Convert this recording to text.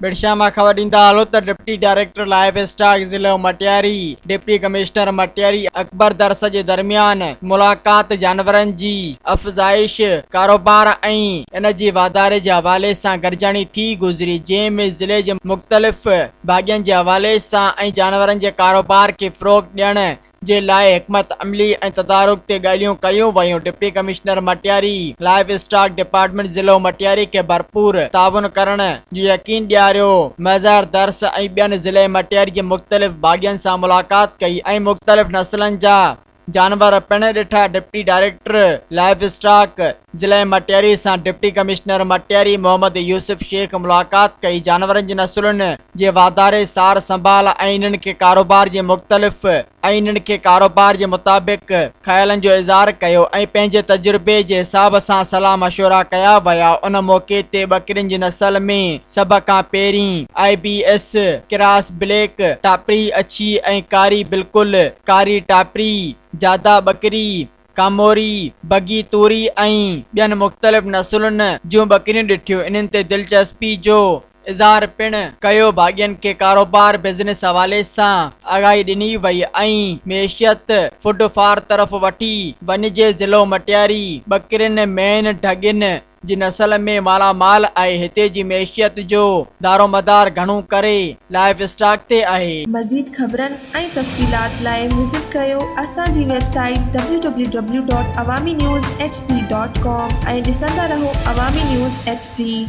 ڀٽشاهه مان خبر ڏيندا هلو ته ڊپٽي ڊائريڪٽر لائيو اسٽاڪ ضلعو مٽياري ڊپٽي ڪمشنر مٽياري اڪبر درس جي درميان ملاقات جانورن جي افزائش ڪاروبار ۽ ان جي واڌاري جي حوالي سان گڏجاڻي ٿي گذري جنهن ۾ ضلعي جي مختلف ڀاڳين جي حوالي سان ۽ جانورن جي ڪاروبار کي فروغ ڏيڻ جي لاء حڪمت عملي ۽ تدارڪ تي ڳالهيون ڪيون ويون. Deputy commissioner Matiari livestock department ضلعو مٽياري کي ڀرپور تعاون ڪرڻ جو يقين ڏياريو. مظهر درس ۽ ٻين ضلعي مٽياري جي مختلف ڀاڳين سان ملاقات ڪئي ۽ مختلف نسلن جا جانور پڻ ڏٺا. ڊپٽي ڊائريڪٽر لائيو اسٽاڪ ضلعي مٽياري سان ڊپٽي ڪمشنر مٽياري محمد يوسف شيخ ملاقات ڪئي. جانورن جي نسلن جي واڌاري، سار سنڀال ۽ انهن کي ڪاروبار جي مختلف ۽ انهن کي ڪاروبار جي مطابق خيالن جو اظهار ڪيو ۽ پنهنجي تجربي جي حساب سان صلاح مشورا ڪيا ويا. ان موقعي تي ٻڪرين جي نسل ۾ سڀ کان پهرين I B S cross black ٽاپري اڇي ۽ ڪاري بلڪل ڪاري ٽاپري جادا ٻڪري ڪاموري، بگي توري ۽ ٻين مختلف نسلن جون ٻڪريون ڏٺيون، انهن تي دلچسپي جو اظهار پڻ ڪيو، ڀاڳين کي ڪاروبار بزنس حوالي سان آگاهي ڏني وئي ۽ معيشت فوڊ فار طرف وٺي وڃجي، ضلعو مٽياري ٻڪرين، مينهن، ڍڳين جي نسل ۾ مالا مال آهي، هتي جي معيشت جو دارومدار گهڻو ڪري لائيو اسٽاڪ تي آهي. مزيد خبرن ۽ تفصيلات لاء وزٽ ڪريو اسان جي website W W W dot Awami news H D dot com ۽ ڏسندا رهو عوامي نيوز ايڇ ڊي.